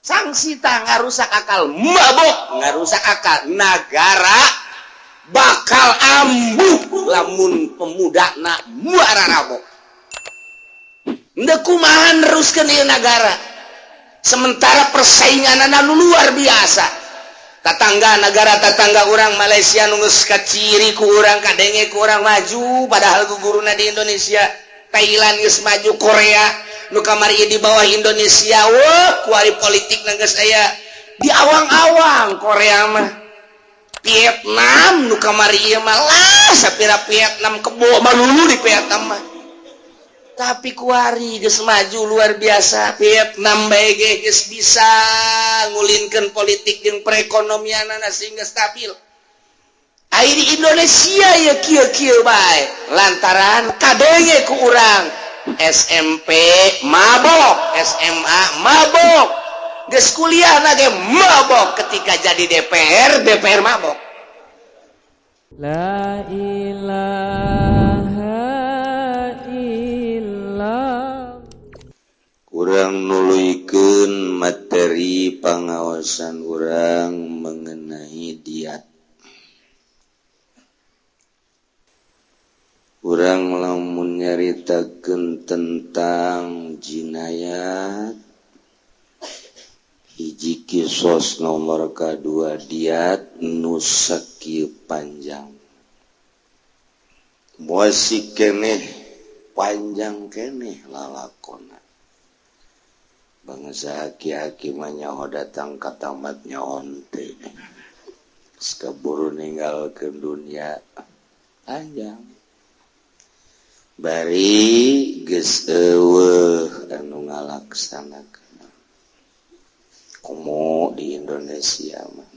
Sanksi tah ngarusak akal, mabok ngarusak akal. Nagara bakal ambuh lamun pemuda na muararabok. Ndek kumaha neruskeun ieu nagara? Sementara persaingan anu luar biasa. Tetangga negara tetangga orang Malaysia nu geus kaciri ku urang, kadenge ku urang maju, padahal guguruna di Indonesia. Thailand geus maju, Korea nu kamari di bawah Indonesia, wah, kuari politik geus aya di awang-awang Korea mah. Vietnam nu kamari ieu mah lah sapira Vietnam kebo malulu di Vietnam mah. Tapi kuari geus maju luar biasa. Vietnam bae ge geus bisa ngulinkeun politik jeung perekonomianana sehingga stabil. Ai di Indonesia ya kieu-kieu bae lantaran kadenge ku urang SMP mabok, SMA mabok, geus kuliah ge mabok, ketika jadi DPR DPR mabok. La ilaha illallah. Kurang nuluykeun materi pangaosan urang mengenai diat. Urang lamun nyaritakeun tentang jinayat hiji kisos, nomor kadua diat nu sakieu panjang, masih keneh panjang keneh lalakona. Bangsa haki-haki mah nyaho datang ka tamatnya onte keburu ninggalkeun dunia panjang, bari geus eueuh anu ngalaksanakeun komo di Indonesia mah.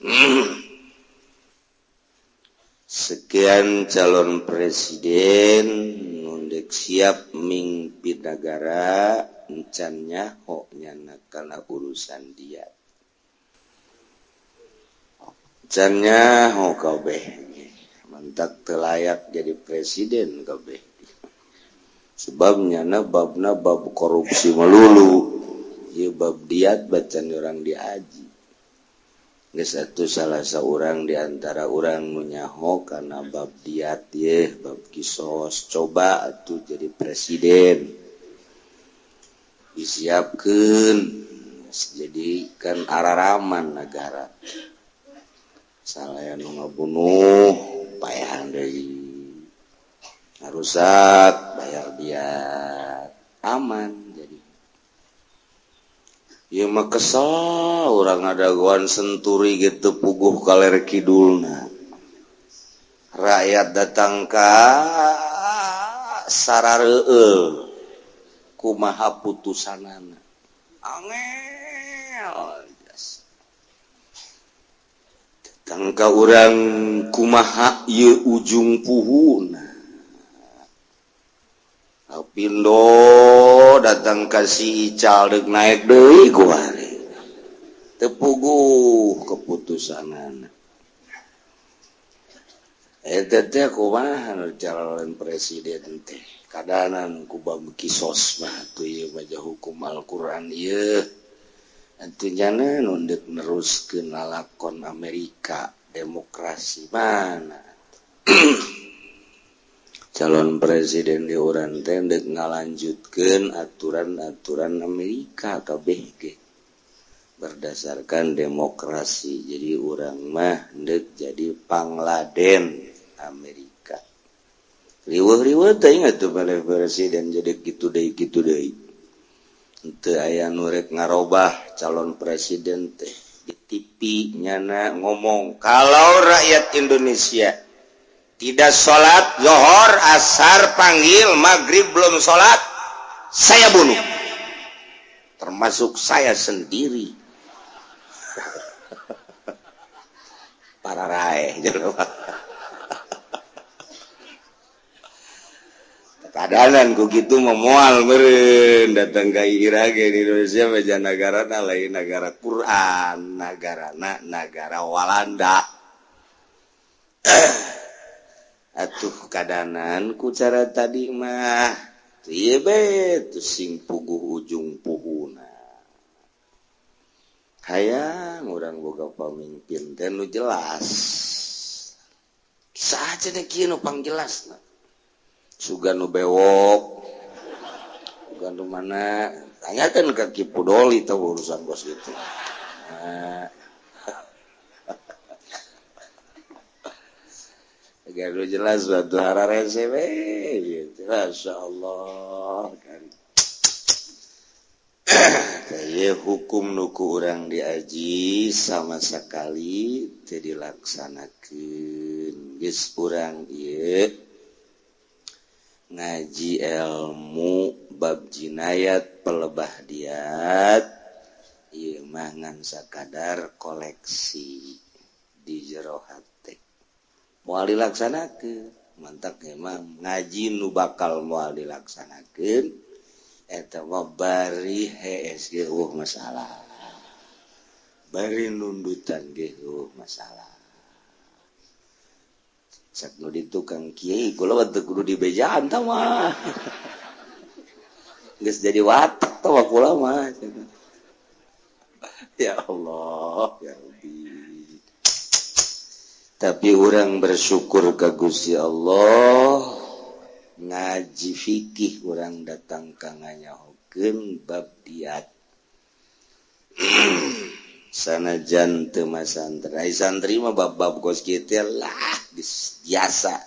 Sekian calon presiden nu dek siap mingpin negara encan nyaho nyana kana urusan dia, encan nyaho kabeh, mantak teu layak jadi presiden kabeh, sebabnya na babna bab korupsi melulu. Ieu bab diat bacan orang diaji geus atuh. Salah seorang diantara orang nu nyaho kana bab diat ye, bab kisos, coba atuh jadi presiden disiapkeun, jadi kan araraman negara. Salah nu ngabunuh payahan deui, ngarusak bayar diat, aman. Jadi ieu mah kesel urang, ngadagoan Century gitu puguh kaler kidulna. Rakyat datang ka sarareueul kumaha putusanana, angel datang ka urang kumaha ieu ujung puhuna. Pindo datang ka si Ical deuk naik deui kuari teu puguh keputusanana. Eta teh kumaha calon presiden teh kadanan ku bab kisos mah tuh ieu mah hukum Al-Qur'an ieu atuh nyana nu deuk neruskeun lalakon Amerika demokrasi mana. Calon presiden di urang teh deuk ngalanjutkeun aturan-aturan Amerika kabeh ge berdasarkan demokrasi. Jadi urang mah deuk jadi pangladen Amerika. Riweuh-riweuh teh ingat tuh pada presiden jadi kitu deui kitu deui, teu aya nu rek ngarobah. Calon presiden teh di TV nyana ngomong, "Kalau rakyat Indonesia tidak sholat zohor, asar panggil, maghrib belum sholat, saya bunuh, termasuk saya sendiri." Para raeh keadaan ku gitu memual meren datang ke Irak di Indonesia meja negara lain negara Quran, negara negara Walanda. Atuh kadanan ku cara tadi mah ieu be sing puguh ujung puhuna. Hayang urang boga pamimpin teh nu jelas. Saha cenah kieu nu pangjelasna? Sugan nu bewok. Sugan nu mana? Tanyakan ke Ki Pudoli tah urusan bos gitu. Nah. Gak jelas batu hararese we gitu. Masya Allah kan. Kayak hukum nuku urang diaji sama sekali teu dilaksanakeun. Geus urang ieu ngaji ilmu bab jinayat pelebah diat ieu mah ngan sakadar koleksi di jero hate. Moal dilaksanakeun, mantak mah ngaji nu bakal moal dilaksanakeun eta mah bari hees ge eueuh masalah. Bari nundutan ge eueuh masalah. Cak nu di tukang kiai kula mah teu kudu dibejaan tah mah. Geus jadi watak tah mah kula mah. Ya Allah, ya Rabbi. Tapi orang bersyukur ka Gusti Allah ngaji fikih orang datang ka nganyahokeun bab diat. Sanajan teu masantri, ai santri mah bab-bab kos kieu teh lah geus biasa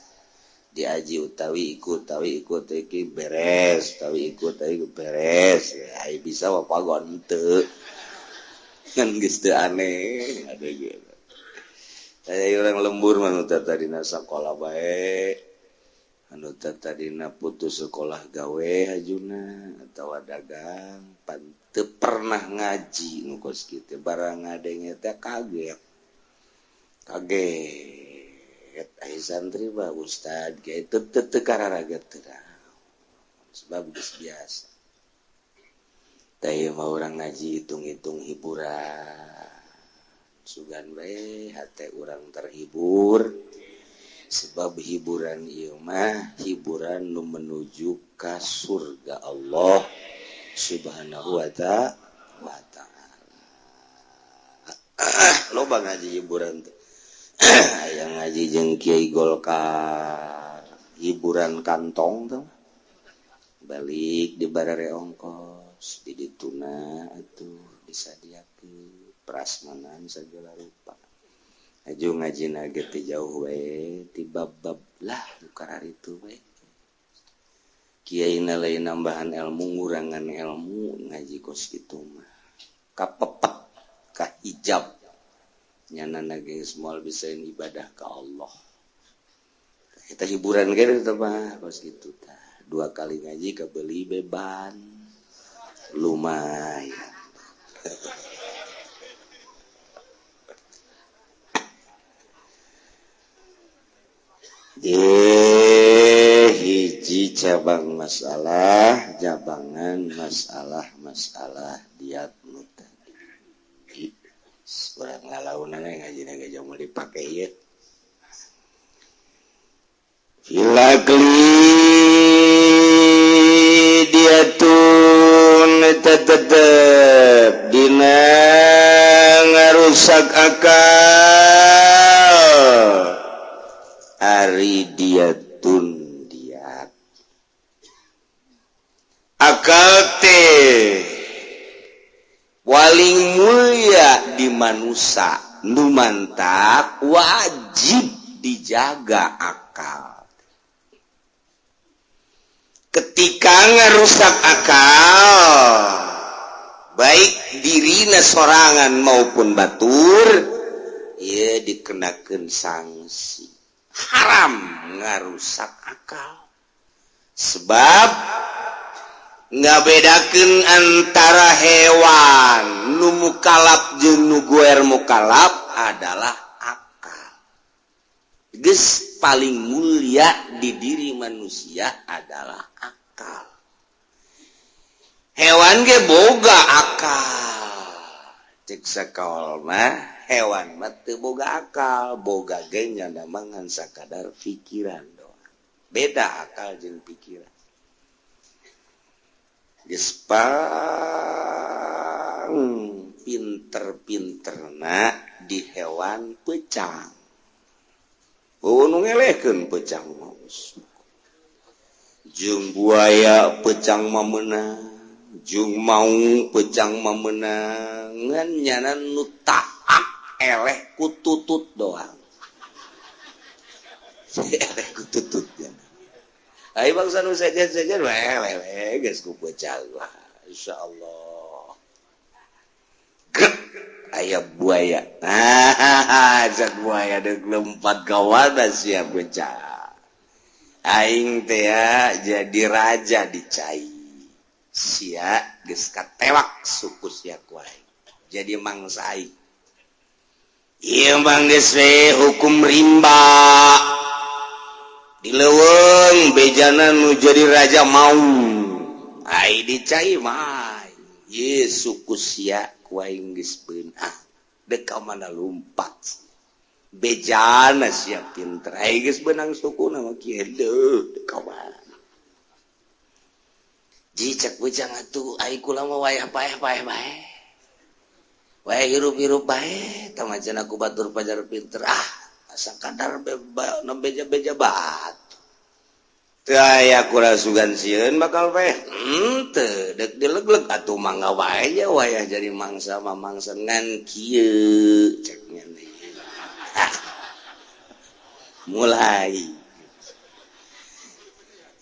diaji utawi ikut tawi ikut iki beres, tawi ikut tawi beres. Ai bisa mah pagon teu. Ngan geus teu aneh ade ge. Saya orang lembur mah nu tadina sakola bae, anu tadina putus sekolah gawe hajuna atawa dagang, pan teu pernah ngaji nu kos kitu barang ngadenge teh kaget. Kaget ai santri mah ustad ge teu teu kararaget teu sebab geus biasa. Teh mah urang ngaji hitung-hitung hiburan. Sugan bae hate urang terhibur sebab hiburan ieu mah hiburan nu menuju ka surga Allah Subhanahu wa ta'ala. Loba ngaji hiburan teh. Aya ngaji jeung Kiai Golkar, hiburan kantong teh. Balik di barare ongkos, di dituna atuh disadiakeun prasmanan segala rupa. Aju ngaji nage teh jauh we ti bab-bab lah nu kararitu we. Kiai na lain nambahan ilmu ngurangan ilmu ngaji kos kitu mah. Kapepet ka hijab nyana nage geus moal bisa ibadah ka Allah. Kita hiburan ge teh mah kos kitu tah. Dua kali ngaji kabeli beban. Lumayan. Hiji cabang masalah jabangan masalah-masalah diat nu tadi. Urang lalaunan ngaji ge jauh dipake ieu. Filakli diatun tetep dina ngarusak akal. Ari diatun diat akal teh paling mulia di manusia nu mantak wajib dijaga akal. Ketika ngarusak akal baik dirina sorangan maupun batur ieu dikenakeun sanksi. Haram ngarusak akal sebab ngabedakeun antara hewan nu mukalaf jeung nu goer mukalaf adalah akal. Geus paling mulia di diri manusia adalah akal. Hewan ge boga akal. Cek sakaol mah hewan mah teu boga akal, boga ge nyana mah ngan sakadar pikiran doang. Beda akal jeung pikiran. Geus pang pinter pinter-pinterna di hewan pecang. Oh, nu ngelehkeun pecang mah. Jeung buaya pecang mah meunang, jeung maung pecang mah meunang, ngan nyana nu taak eleh ku tutut doang. Eleh ku tutut ya. Ayo bangsa nu sejen-sejen we geus ku pecang lah. Insyaallah. Grek aya buaya. Nah, cek buaya deuk lompat ka mana sia pecang. Aing teh ya jadi raja di cai. Sia geus katewak suku sia ku aing. Jadi mangsa aing. Ieu mah geus we hukum rimba. Di leuweung bejana nu jadi raja mau. Ai di cai mah ye suku sia ku aing geus beunah. Deuk ka mana lumpat. Bejana sia pinter. Ai geus beunang sukuna mah kieu deuh deuk ka mana. Ji cek bujang atuh ai kula mah wayah paeh-paeh bae. Wayah hirup-hirup bae tah mah cenah ku batur pajar pinter ah asa kadar nu beja-beja batu. Teu aya kula sugan sieun bakal paeh. Henteu deuk dilegleg atuh mangga wae nya wayah jadi mangsa mah mangsa ngan kieu cek nya. Mulai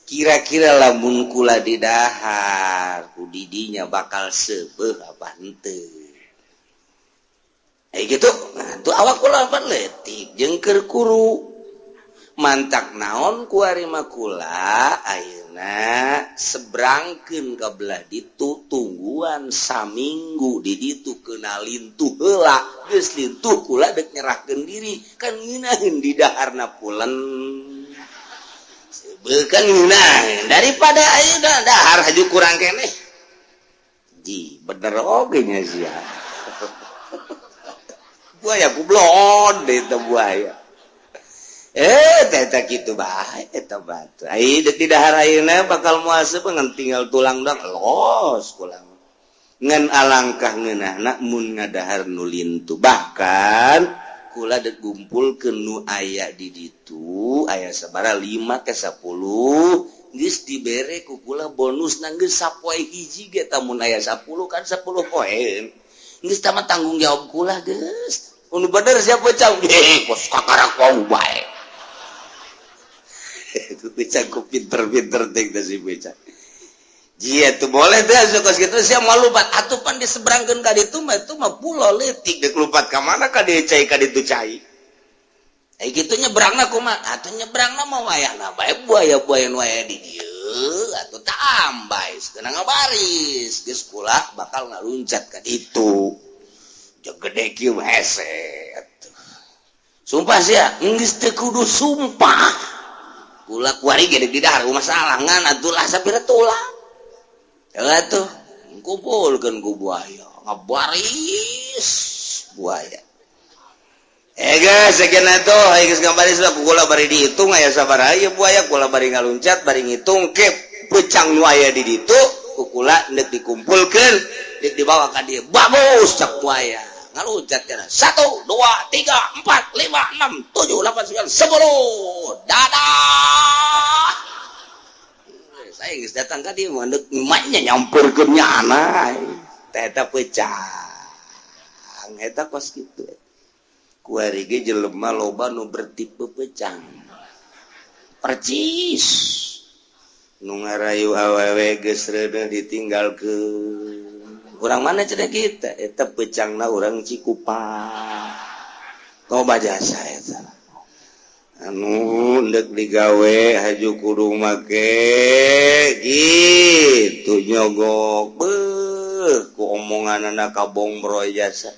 kira-kira lamun kula didahar ku didinya bakal seubeuh apa henteu. Eh gitu, nah tuh awak kula pan leutik jeung keur kuru. Mantak naon ku ari mah kula ayeuna sebrangkeun ka belah ditu tungguan saminggu di ditu keuna lintuh heula geus lintuh kula deuk nyerahkeun diri kan ngeunaheun di daharna pulen. Seubeuh kan ngeunaheun daripada ayeuna dahar haju kurang keneh. Ji bener oge nya sia. Buaya goblok deh teh buaya. Teh kitu bae eta batu. Ai deuk di dahar ayeuna bakal moal seubeuh ngan tinggal tulang doang los kula. Ngan alangkah ngeunahna mun ngadahar nu lintuh. Bahkan kula deuk ngumpulkeun nu aya di ditu aya sabaraha 5 ke 10 geus dibere ku kula bonusna geus sapoe hiji ge tah mun aya 10 kan 10 poe. Geus tah mah tanggung jawab kula geus. Nu bener siapa cau deh kos kakarak wau bae. Itu becang ku pinter-pinter teh teh si becang. Jia tuh boleh deh kos kitu sia mau lupat atuh pan diseberangkeun ka ditu mah itu mah pulau leutik deuk lupat ka mana ka dieu cai ka ditu cai. Ai kitu nyebrangna kumaha? Atuh nyebrangna mah wayahna bae buaya-buaya nu aya di dieu atuh tambah geus ngabaris geus kula bakal ngaluncat ka ditu. Jeung gede kieu hese atuh. Sumpah sia geus teu kudu sumpah. Kula kuari ge di dahar masalah ngan atulah sapira tulang. Atuh kumpulkeun ku buaya ngabaris buaya. Geus sekian atuh geus ngabaris lah kula bari dihitung aya sabaraha ieu buaya kula bari ngaluncat bari ngitung ke pecang nu aya di ditu ku kula deuk dikumpulkeun deuk dibawa ka dieu bagus cak buaya ngaluncat kana 1 2 3 4 5 6 7 8 9 10 dadah. Saya geus datang ka dieu mah deuk emaknya nyamperkeun nyana teh eta pecang eta kos kitu. Kuari ge jelema loba nu bertipe pecang percis nu ngarayu awewe geus reudeuh ditinggalkeun. Urang mana cenah kita eta pecangna urang Cikupa loba jasa eta anu deuk digawe haju kudu make gitu nyogok beuh ku omonganana kabongbroy jasa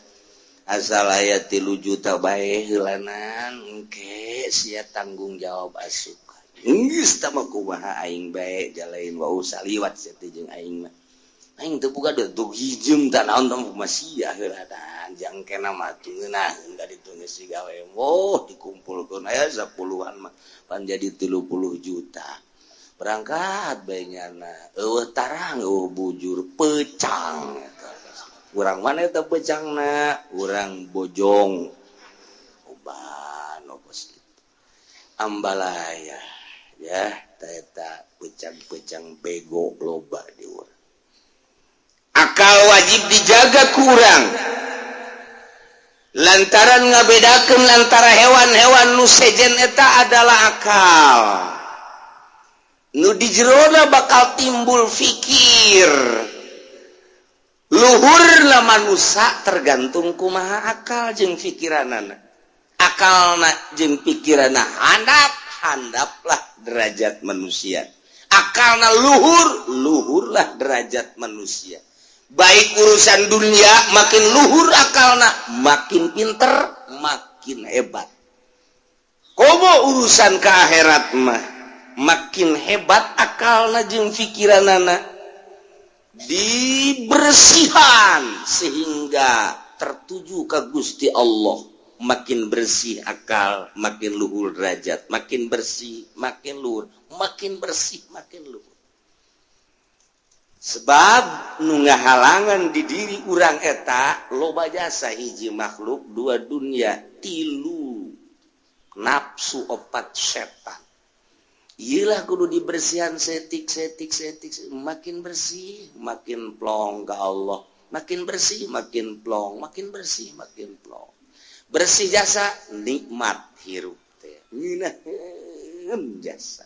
asal aya 3 juta bae heulanan engke sia tanggung jawab asup. Geus tah mah kumaha aing bae jalain wau saliwat sia teh jeung aing mah. Aing teu boga duit tuh hijeum tah naon tah mah sia heulanan jang kena mah tuh ngeunaheun ka ditu geus digawe. Oh dikumpulkeun aya 10-an mah pan jadi 30 juta. Berangkat bae nyana eueuh tarang eueuh bujur pecang eta. Urang mana eta pecangna? Urang Bojong. Oban bos gitu. Ambalaya ya eta pecang-pecang bego loba di urang. Akal wajib dijaga kurang. Lantaran ngabedakeun antara hewan-hewan nu sejen eta adalah akal. Nu di jerona bakal timbul fikir. Luhurna manusia tergantung kumaha akal jeung pikiranana. Akalna jeung pikiranna handap, handaplah derajat manusia. Akalna luhur, luhurlah derajat manusia. Baik urusan dunia makin luhur akalna, makin pinter, makin hebat. Komo urusan ke akhirat mah makin hebat akalna jeung pikiranana, dibersihan sehingga tertuju ke Gusti Allah. Makin bersih akal, makin luhur derajat, makin bersih, makin luhur, makin bersih, makin luhur. Sebab nu ngahalangan di diri urang eta loba jasa, hiji makhluk, dua dunia, tilu nafsu, opat setan. Iyalah kudu dibersihan setik setik setik, makin bersih makin plong ke Allah, makin bersih makin plong, makin bersih makin plong. Bersih jasa nikmat hirup teh ngeunaheun jasa.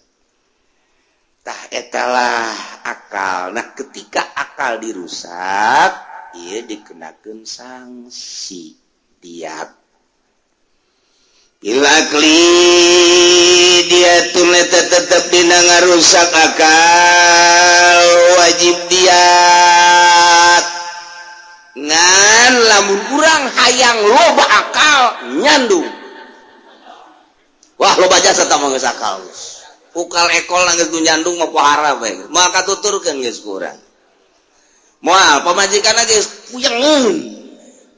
Tah etalah akal. Nah ketika akal dirusak, ieu dikenakeun sanksi diat. Bil akli diatun eta tetep dina ngarusak akal wajib diat. Ngan lamun urang hayang loba akal nyandung. Wah loba jasa tah mah geus akal. Ukal ekol geus nu nyandung mah pohara bae. Moal katuturkeun geus kurang. Moal pamajikanna geus puyengeun.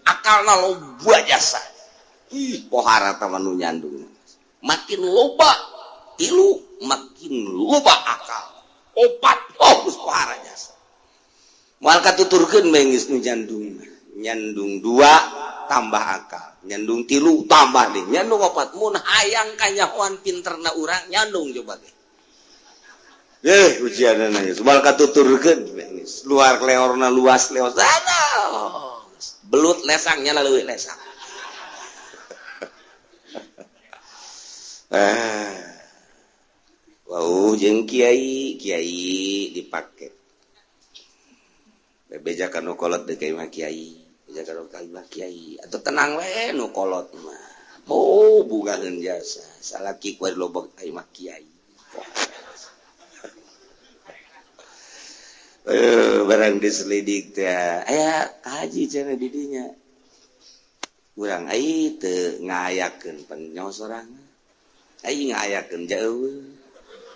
Akalna loba jasa. Ih pohara tah mah nu nyandung. Makin loba tilu makin loba akal. Opat oh geus pohara jasa. Moal katuturkeun bae geus nu nyandung. Nyandung dua tambah akal, nyandung tilu tambah deh, nyandung opat. Mun hayang kanyahoan pinterna urang nyandung coba ge. Ujianna geus moal katuturkeun geus luar leorna luas leor. Belut lesangnya leuwih lesang. Wau jeung kiai, kiai dipake. Bebeja ka nu kolot deui ka imah kiai. Bebeja ka nu ka imah kiai. Atuh tenang we nu kolot mah. Oh, bugaheun jasa. Salaki ku lobok ka imah kiai. Barang diselidik teh aya kaji cenah di dinya. Urang ai teu ngayakeun penyo sorangan. Ai ngayakeun jauh.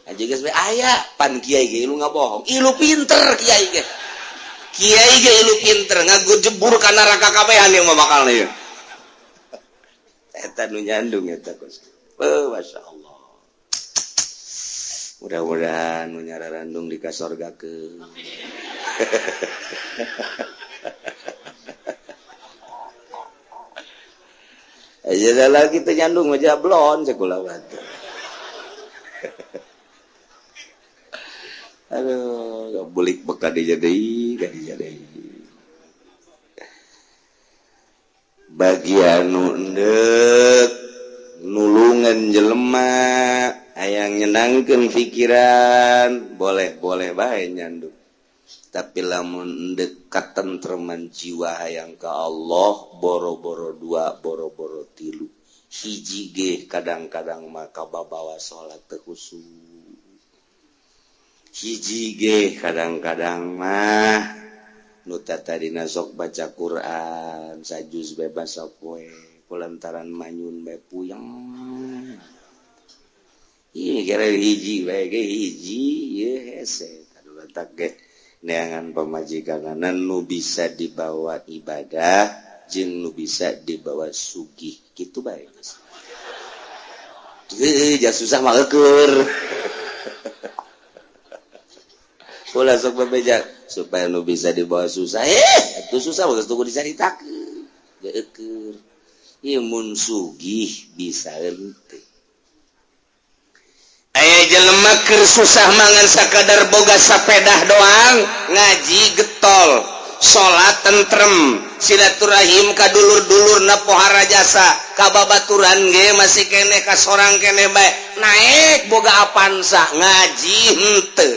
Aja geus we aya pan kiai ge ilu ngabohong. Ilu pinter kiai ge. Kiai ge ilu pinter ngagejebur ka neraka kabehan yang mah bakal ieu. Eta nu nyandung eta kos. Oh, masyaallah. Mudah-mudahan nu nyararandung di kasorgakeun. Aja lagi teu nyandung mah jablon sakulah batu. Aduh, gak bulik beka dijadei, gak dijadei. Bagian nu endek nulungan jelema hayang nyenangkeun pikiran, boleh-boleh bae nyandung. Tapi lamun endek katentreman jiwa hayang ka Allah, boro-boro dua, boro-boro tilu. Hiji ge kadang-kadang maka babawa salat teu khusyuk. Hiji ge kadang-kadang mah nu tadina sok baca Quran sajuz bebas sapoe kulantaran manyun bae puyeng. Ih kira hiji bae ge hiji ye hese aduh tak ge neangan pamajikanana nu bisa dibawa ibadah jeung nu bisa dibawa sugih kitu bae. Heuh ja susah mah eueur. Ulah sok bebeja Supaya nu bisa dibawa susah, itu susah bagus tunggu dicaritakeun. Geueur. Ieu mun sugih bisa henteu. Aya jelema keur susah mangan sakadar boga sapedah doang, ngaji getol, salat tentrem, silaturahim ka dulur-dulur na pohara jasa, ka babaturan ge masih keneh, ka sorang keneh bae, naik boga Avanza, ngaji henteu,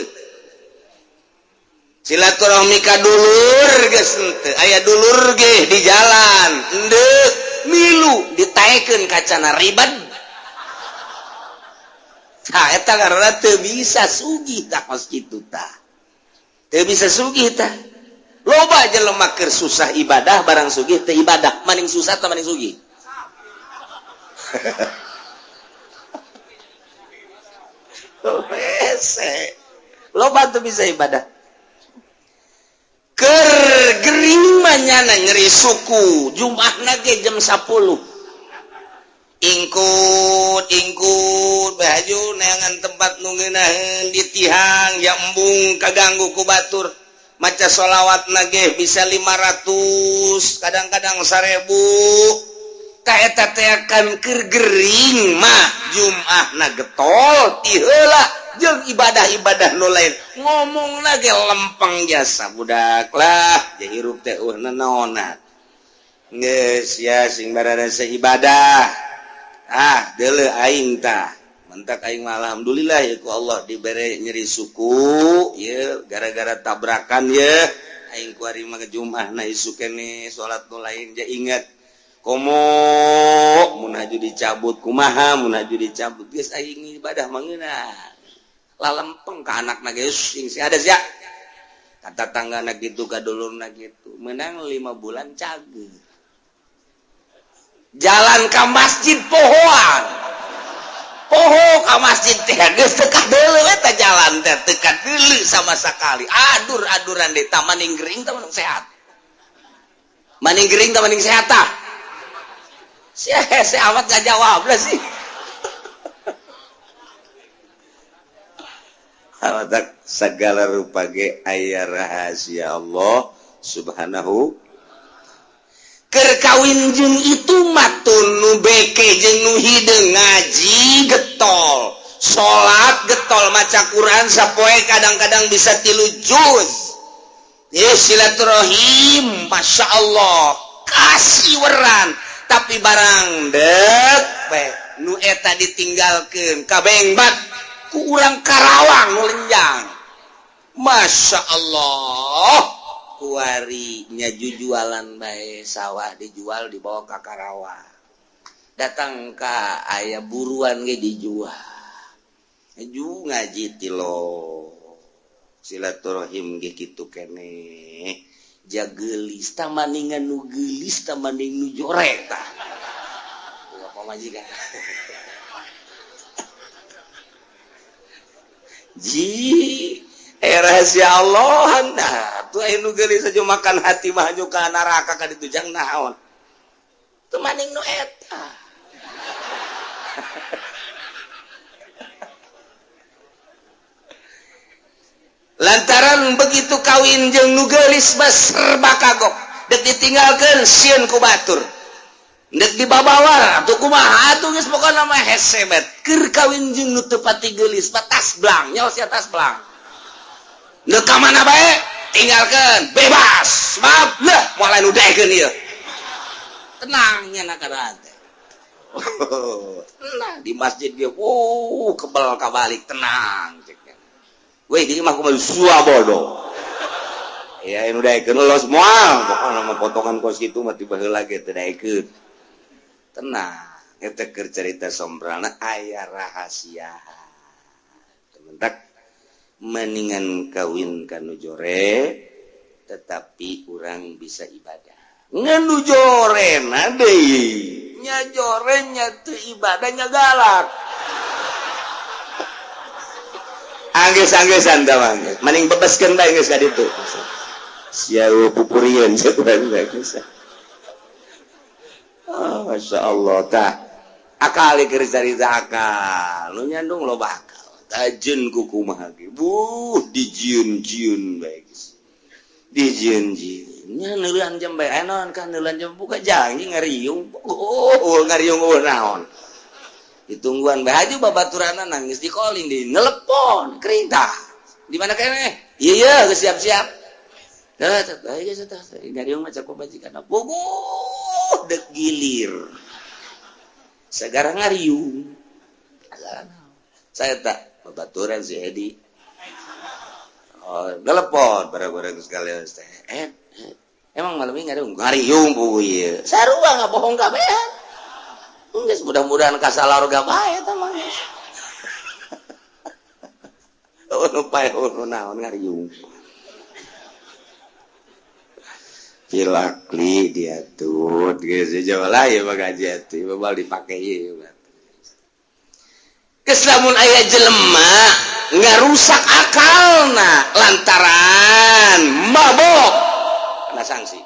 silaturahmi ka dulur geus henteu, aya dulur ge di jalan endek milu ditaekeun kacana ribet. Tah eta karena teu bisa sugih tah kos kitu tah. Teu bisa sugih tah. Loba jelema keur susah ibadah, barang sugih teu ibadah, maning susah tah maning sugih. Hese. Loba teu bisa ibadah. Keur gering mah nyana nyeri suku, Jumatna ge jam 10. Ingkut ingkut baju neangan tempat nu ngeunaheun di tihang ya embung kaganggu ku batur, maca sholawat nage bisa 500, kadang-kadang 1000. Ka eta teh kan keur gering mah Jumatna getol ti heula jeung ibadah-ibadah nu lain, ngomong lagi lempeng jasa budak lah jeung hirup teh eueuh nanaonan geus ya sing bararasa ibadah. Ah, deuleu aing tah. Mentak aing mah alhamdulillah ya ku Allah dibere nyeri suku ye gara-gara tabrakan ye aing kuari mah Jumat na isuk keneh salat nu lain ja ingat komo mun haju dicabut kumaha, mun haju dicabut geus aing ibadah mangeuna lalempeng ka anakna geus sing ada sia ka tatanggana kitu ka dulurna kitu menang 5 bulan cager jalan ke masjid pohoan poho ka masjid teh geus teu kadeuleu eta jalan teh teu kadeuleu sama sekali, adur-aduran di taman gering tah sehat, maning gering tah maning sehat tah sia hese amat gak jawab lah sih. Amat segala rupa ge aya rahasia Allah Subhanahu. Keur kawin jeung itu matun nu beke jeung nu hideung, ngaji getol, salat getol, maca Quran sapoe kadang-kadang bisa 3 juz. Ye silaturahim Masya Allah kasih weran, tapi barang dek we nu eta ditinggalkeun kabengbat ku urang Karawang nu lenjang. Masya Allah kuari nya jualan bae, sawah dijual dibawa ka Karawang, datang ka aya buruan ge dijual, ju ngaji tilo silaturahim ge kitu keneh jageulis tah maningan nu geulis tah maning nu jorek tah pamajikan ji rahasia Allah. Nah tuh aya nu geulis aja makan hati mah anu ka neraka ka ditu jang naon teu maning nu eta. Lantaran begitu kawin jeung nu geulis mah serba kagok, dek ditinggalkeun sieun ku batur, dek dibabawa atuh kumaha atuh geus pokona mah hese bet. Keur kawin jeung nu teu pati geulis mah tas blang nyaho sia tas blang. Neuk ka mana bae tinggalkeun bebas maaf lah moal lain udekeun ieu tenang nya kana teh. Tenang di masjid ge kebel kabalik tenang cek weh di imah kumaha sua bodoh ya anu daekeun los moal pokona mah potongan kos kitu mah tiba heula ge teu daekeun tenang eta keur carita sombralna aya rahasia tementak mendingan kawin kanu jore tetapi urang bisa ibadah. Nganu jorena deui nya jorenya teu ibadahnya galak. Anggeus-anggesan tah mah mending bebeskeun bae geus ka ditu. Sia pupurieun ceuk urang geus. Oh, Masya Allah tah akal keur carita akal nu nyandung loba akal. Tajun kuku kumaha ge buh dijieun-jieun bae geus. Dijieun-jieun nya neuleun jam bae naon kan neuleun jam buka janji ngariung. Oh, ngariung oh naon. Ditungguan bae haju babaturana nangis di calling di nelepon kerintah. Di mana keneh? Iya iya geus siap-siap. Tah tah geus tah ngariung mah cak pamajikan. Puguh dek gilir. Segara ngariung. Saya tak babaturan si Edi. Oh, telepon bareng-bareng sekalian teh. Eh, emang malam ini ngariung? Ngariung puguh ieu. Sarua ngabohong kabehan. Geus mudah-mudahan kasalarga bae eta mah. Oh, nu pae naon ngariung. Pilakli dia tuh, geus jawa lah ya mah gaji atuh, bal dipake ieu. Geus lamun aya jelema ngarusak akalna lantaran mabok kena sanksi.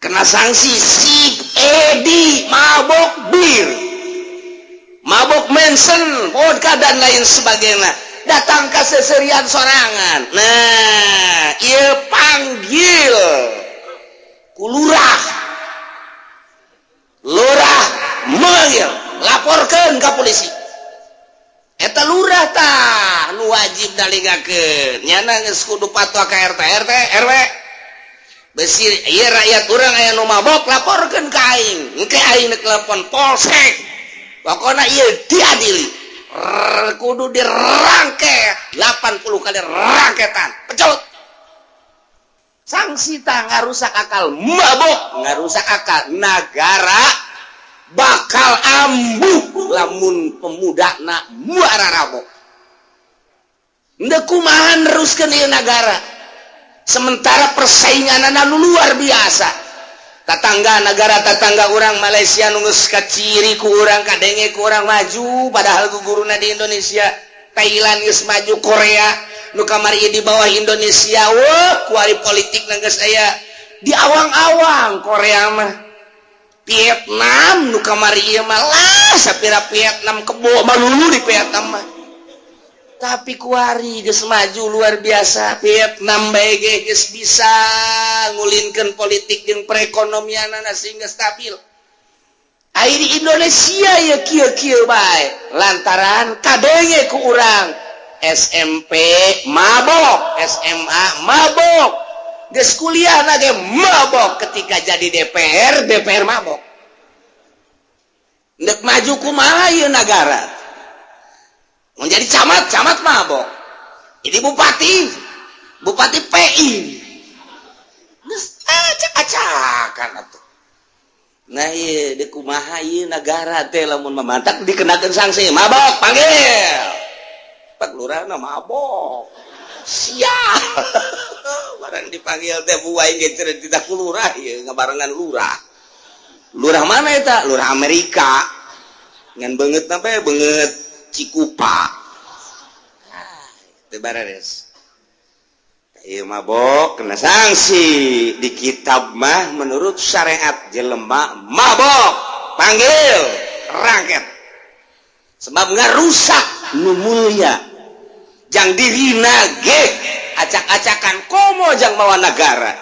Kena sanksi si Edi mabok bir, mabok mensen, vodka dan lain sebagainya. Datang ke seserian sorangan. Nah, ieu panggil ku lurah. Lurah manggil, laporkeun ka polisi. Eta lurah tah nu wajib dalingakeun. Nyana geus kudu fatwa ka RT, RT, RW. Besi ieu rakyat urang aya nu mabok laporkeun ka aing. Engke aing nek telepon polsek. Pokona ieu diadili. Kudu dirangket 80 kali rangketan pecut sanksi tah ngarusak akal mabok ngarusak akal nagara bakal ambuh lamun pemuda na muararabok ndek kumaha neruskeun ieu nagara sementara persainganana luar biasa. Tetangga negara tetangga orang Malaysia nu geus kaciri ku urang kadenge ku urang maju padahal guguruna di Indonesia. Thailand geus maju, Korea nu kamari di bawah Indonesia, wah kuari politik geus aya di awang-awang Korea mah. Vietnam nu kamari ieu mah lah sapira Vietnam kebo malulu di Vietnam mah, tapi kuari geus maju luar biasa. Vietnam bae ge geus bisa ngulinkeun politik jeung perekonomianana sehingga stabil. Ai di Indonesia ya kieu-kieu bae lantaran kadenge ku urang SMP mabok, SMA mabok, geus kuliah ge mabok, ketika jadi DPR DPR mabok. Ndek maju kumaha ieu nagara? Menjadi camat, camat mabok. Ini bupati, bupati PI. Geus acak-acakan atuh. Nah ieu deuk kumaha ieu nagara teh lamun mamantak dikenakeun sanksi mabok panggil. Pak lurahna mabok. Siap. Barang dipanggil teh buai ge tidak ku lurah ieu ngabarengan lurah. Lurah mana eta? Lurah Amerika. Ngan beungeut sampai beungeut Cikupa. Ah, teu barares. Ieu mabok kena sanksi. Di kitab mah menurut syariat jelema mabok panggil rakyat. Sebab ngarusak nu mulia. Jang dirina ge acak-acakan komo jang mawa nagara.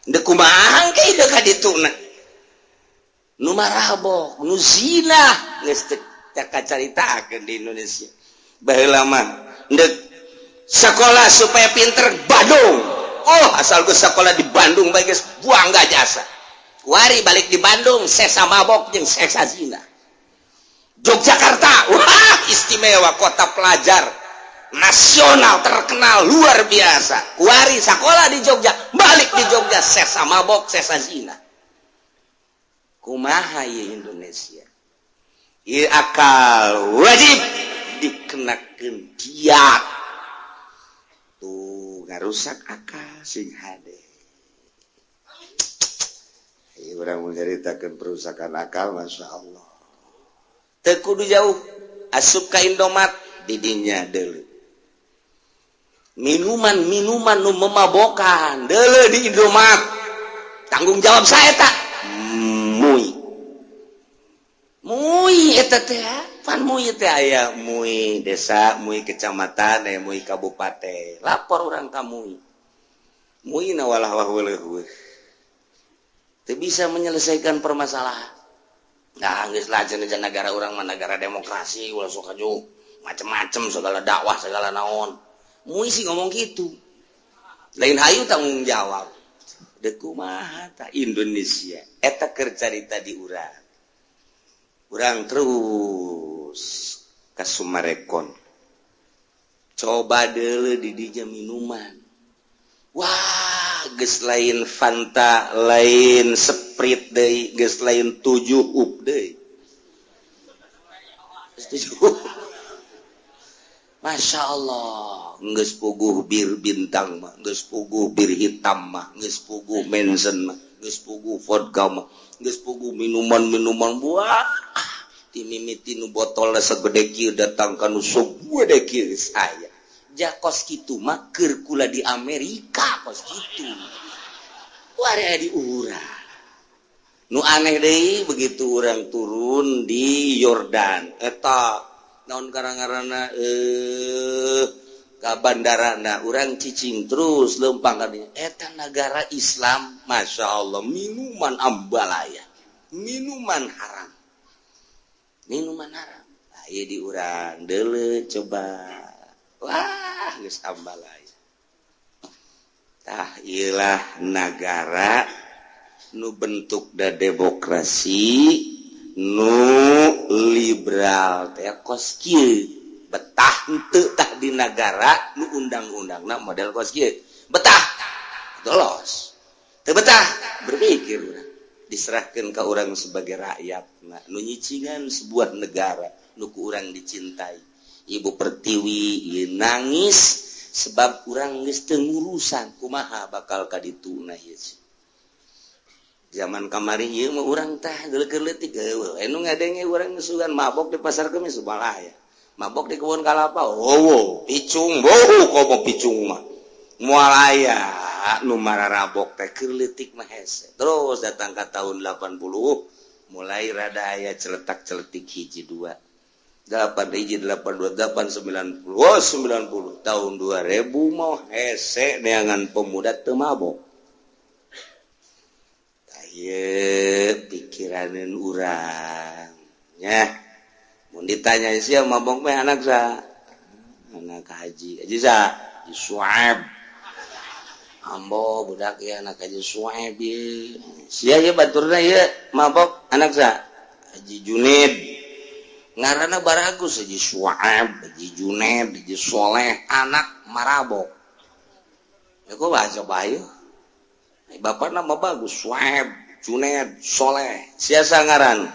Deuk kumaha ge deuk ka dituna. Nu marabok, nu zina geus teu kacaritakeun di Indonesia. Baheula mah ndek sekolah supaya pinter Bandung. Oh, asal geus sekolah di Bandung bae geus buang jasa. Wari balik di Bandung sesa mabok jeung sesa zina. Yogyakarta, wah istimewa kota pelajar nasional terkenal luar biasa. Wari sekolah di Jogja, balik di Jogja sesa mabok, sesa zina. Kumaha ieu Indonesia? Ieu akal wajib dikenakeun diat. Tuh ngarusak akal sing hade. Ieu urang menceritakeun perusakan akal, Masya Allah. Teu kudu jauh, asup ka Indomaret didinya deuleu. Minuman-minuman nu memabokan deuleu di Indomaret. Tanggung jawab saya tak? Mui. Mui eta teh Pan MUI teh aya MUI desa, MUI kecamatan, aya MUI kabupaten. Lapor urang ka MUI. MUI na walah wah leuweuh. Teu bisa menyelesaikan permasalahan. Nah, geus lah cenah negara urang mah negara demokrasi, ulah sok aju macem-macem segala dakwah segala naon. MUI sih ngomong gitu. Lain hayu tanggung jawab. Deuk kumaha tah Indonesia? Eta keur carita di urang. Urang terus ka Sumarekon. Coba deuleu di dinya minuman. Wah, geus lain Fanta, lain Sprite deui, geus lain 7 Up deui. Geus 7 Up. Masya Allah, geus puguh bir bintang mah, geus puguh bir hitam mah, geus puguh Mansion mah, geus puguh vodka mah, geus puguh minuman-minuman buah. Ti mimiti nu botolna segede kieu datang ka nu sagede kieu geus aya. Ja kos kitu mah keur kula di Amerika kos kitu. Wah, di urang. Nu aneh deui begitu urang turun di Yordan, eta naon karang-karana ka bandarana urang cicing terus lempang ka dinya. Eta negara Islam, Masya Allah, minuman ambalaya, minuman haram. Minuman haram. Nah, ieu di urang deuleu coba. Wah, geus ambalaya. Tah ieu lah nagara nu bentukna demokrasi nu liberal teh kos kieu. Betah henteu tah di nagara nu undang-undangna model kos kieu. Betah lolos. Teu betah berpikir urang. Diserahkeun ka urang sebagai rakyat nah, nu nyicingan sebuah negara nu ku urang dicintai. Ibu Pertiwi ieu nangis sebab urang geus teu ngurusan kumaha bakal ka dituna ieu. Zaman kamari ieu mah urang tah geuleuh leutik eueuh anu ngadenge urang sugan mabok di pasar kemis malah ya. Mabok di kebun kalapa, oh, picung, boh komo picung mah. Moal aya nu mararabok teh keur leutik mah hese. Terus datang ka tahun 80 mulai rada aya celetak-celetik hiji dua. 8 hiji 8 2 8 90 oh 90 tahun 2000 mau hese neangan pemuda teu mabok. Tah ieu pikiraneun urang nya. Mun ditanya sia mabok mah anak sa? Anak haji. Haji sa? Haji Suaib. Ambo budak ya anak Haji Suaib ieu. Sia ieu baturna ieu mabok anak sa? Haji Junid. Ngaranna baragus Haji Suaib, Haji Juned, Haji Soleh, anak marabok. Ya kok baca bae. Bapak nama bagus Suaib, Juned, Soleh. Sia ngaran?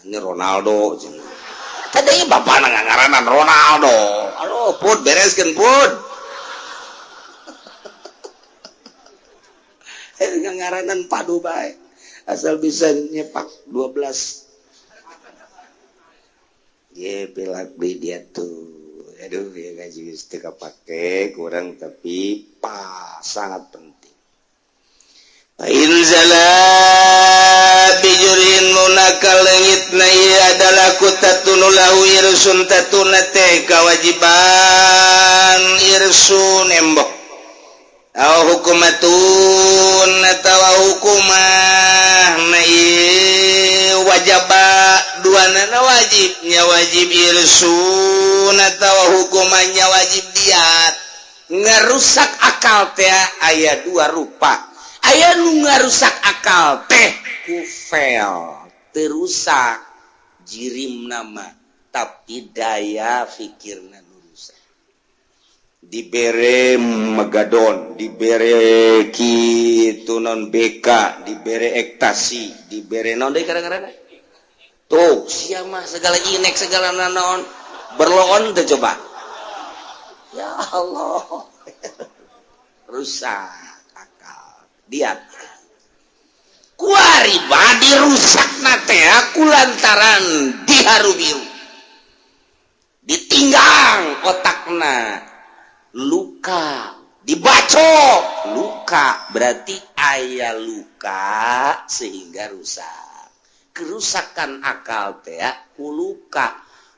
Ini Ronaldo cenah. Tadi bapak ngaranan Ronaldo. Aduh, put bereskeun put. Ngaranan padu bae. Asal bisa nyepak 12. Ye pilak beli dia tuh. Aduh, ya ngaji geus teu kapake kurang tapi pas sangat penting. Inzala bijurin munakal leungitna ieu adalah kutatunu lahu irsun tatuna teh kewajiban irsun embok. Aw hukumatun atawa hukumah na ieu wajaba duanana wajibnya wajib irsun atawa hukumannya wajib diat. Ngarusak akal teh aya dua rupa. Aya nu ngarusak akal teh kufel terusak jirim nama tapi daya fikirna nu rusak. Dibere megadon, dibere kitu non BK, dibere ektasi, dibere non deui kadang-kadang. Tuh, sia mah segala inek segala naon berloon teh coba. Ya Allah. Rusak diat. Kuari badi rusak nate aku lantaran diharu biru ditinggang otakna luka dibacok luka berarti aya luka sehingga rusak. Kerusakan akal teh ku luka.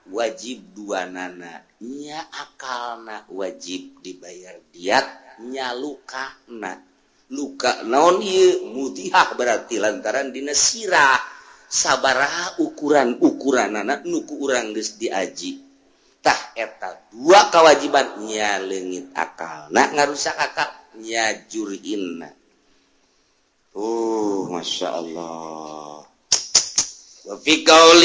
Wajib dua nana, nya akalna wajib dibayar diat, nya luka na. Luka naon ieu? Mudihah berarti lantaran dina sirah sabaraha ukuran-ukuranana nu ku urang geus diaji. Tah, eta dua kewajiban, nya leungit akalna, ngarusak akal, nya jurhinna. Oh, Masya Allah. Wa fi qaulin,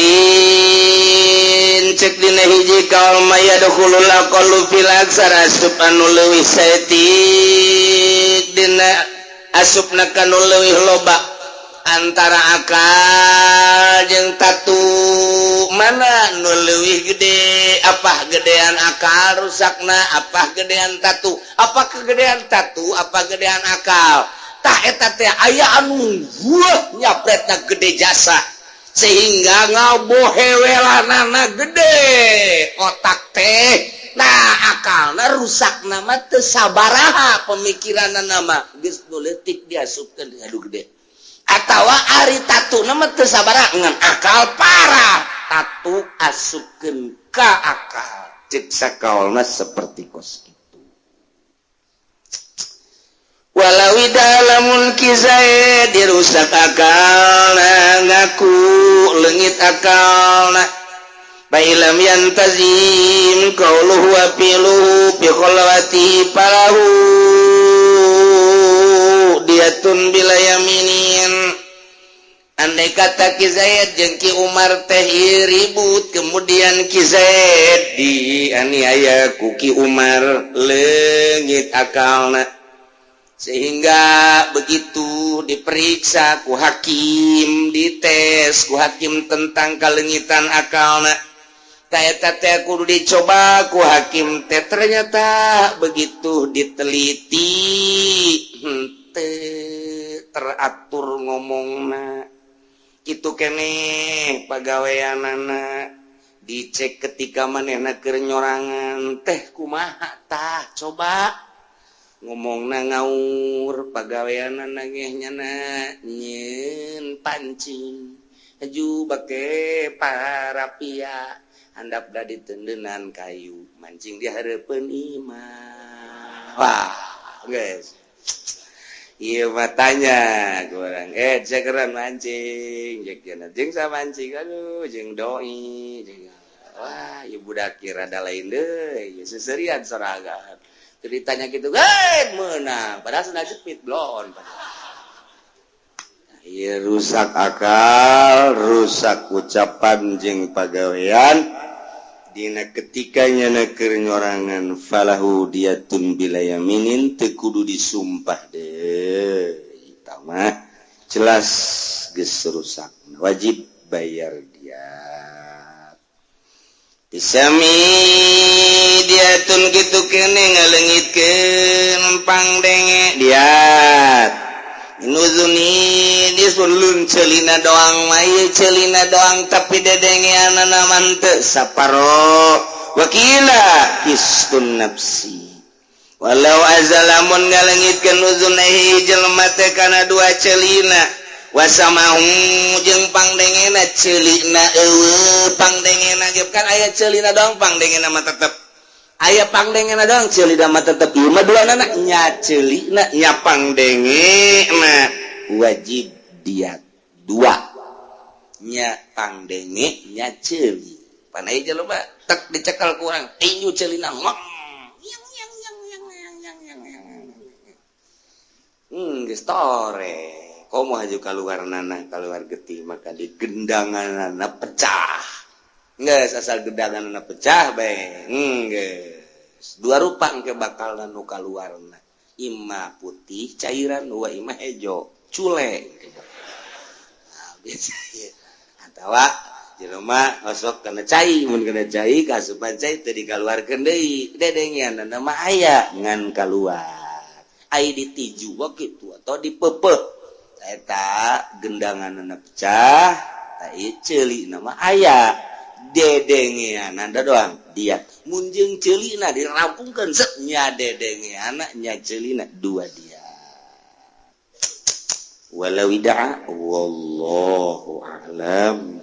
cek dina hiji kaul, ma yadkhulul aqallu fil aksar, asup anu leuwih saeutik dina asupna kanu leuwih loba. Antara akal jeung tatu mana nu leuwih gede? Apa gedean akal rusakna, apa gedean tatu? Apa kegedean tatu, apa gedean akal? Tah, eta teh aya anu wah nyapretna gede jasa sehingga ngabohewelanana gede otak teh. Nah, akalna rusak nama teu sabaraha pemikiran nama geus politik diasupkeun, aduh, gede. Atawa ari tatu nama teu sabaraha ngan akal parah, tatu asupkeun ka akal. Cek sakaolna seperti kos kitu. Walau lamun Ki Zaid dirusak akalna, ngaku leungit akalna, Bailam yantazim qauluhu wa fi'luhu bi khalwati falahu diyatun bila yaminin. Andai kata Ki Zaid jeung Ki Umar teh ribut, kemudian Ki Zaid dianiaya ku Ki Umar, leungit akalna sehingga begitu diperiksa ku hakim, dites ku hakim tentang kaleungitan akalna, teh kudu dicoba ku hakim teh. Ternyata begitu diteliti henteu teratur ngomongna, kitu keneh pagaweanana. Dicek ketika manehna keur nyorangan teh kumaha? Tah, coba ngomongna ngaur, pagaweanana ge nyana nyieun pancing haju bake parapia, handap da ditendenan kayu, mancing di hareupeun imah. Wah, guys. Iya, matanya kurang cekeran mancing, cek jeung sa mancing, aduh, jeung doi jeung. Wah, ieu budak rada lain deui, seserian sorangan. Ceritanya gitu, eh, menang padahal sudah jepit blon. Iya, rusak akal, rusak ucapan jeung pagawean dina ketika nyana keur nyorangan, falahu diyatun bila yaminin. Teu kudu disumpah deh, eta mah jelas geus rusak, wajib bayar diat. Disami diatun kitu kene ngaleungitkeun pangdenge diat nuzuni disulun celina doang mah. Ieu celina doang tapi dedengeanana mah teu saparo. Wakila qistun nafsi. Walau azalamun ngalengitkeun uzunaihi jelema teh kana dua celina, wasamahu jeung pangdengena, celina eueuh, pangdengena ge kan aya celina doang, pangdengena mah tetep aya, pangdengena doang, celina mah tetep. Ieu mah duanana, nya celina nya pangdengena, wajib diat dua, nya pangdenge nya ceuli. Pan aya jelema tek dicekal ku urang tinju, celina ngok yang yang yang yang yang yang yang yang, geus tore. Komo haju keluar nanah, keluar getih, maka di gendangan pecah. Geus, asal gendangan pecah bae geus dua rupa engke bakal nu kaluarna, imma putih cairan wa imma hejo cule. Nah, biasa atawa jelema osok kana cai, mun kana cai kasupan cai teu dikaluarkeun deui, dedengeanna mah aya ngan kaluar. Ai ditiju kitu atau dipepeh eta gendanganna pecah, tah ieu ceulina mah aya, dedengeanana doang dia. Mun jeung ceulina dirampungkeun set, nya dedengeanana nya ceulina, dua dia. Walau ida'a, wallahu a'lam.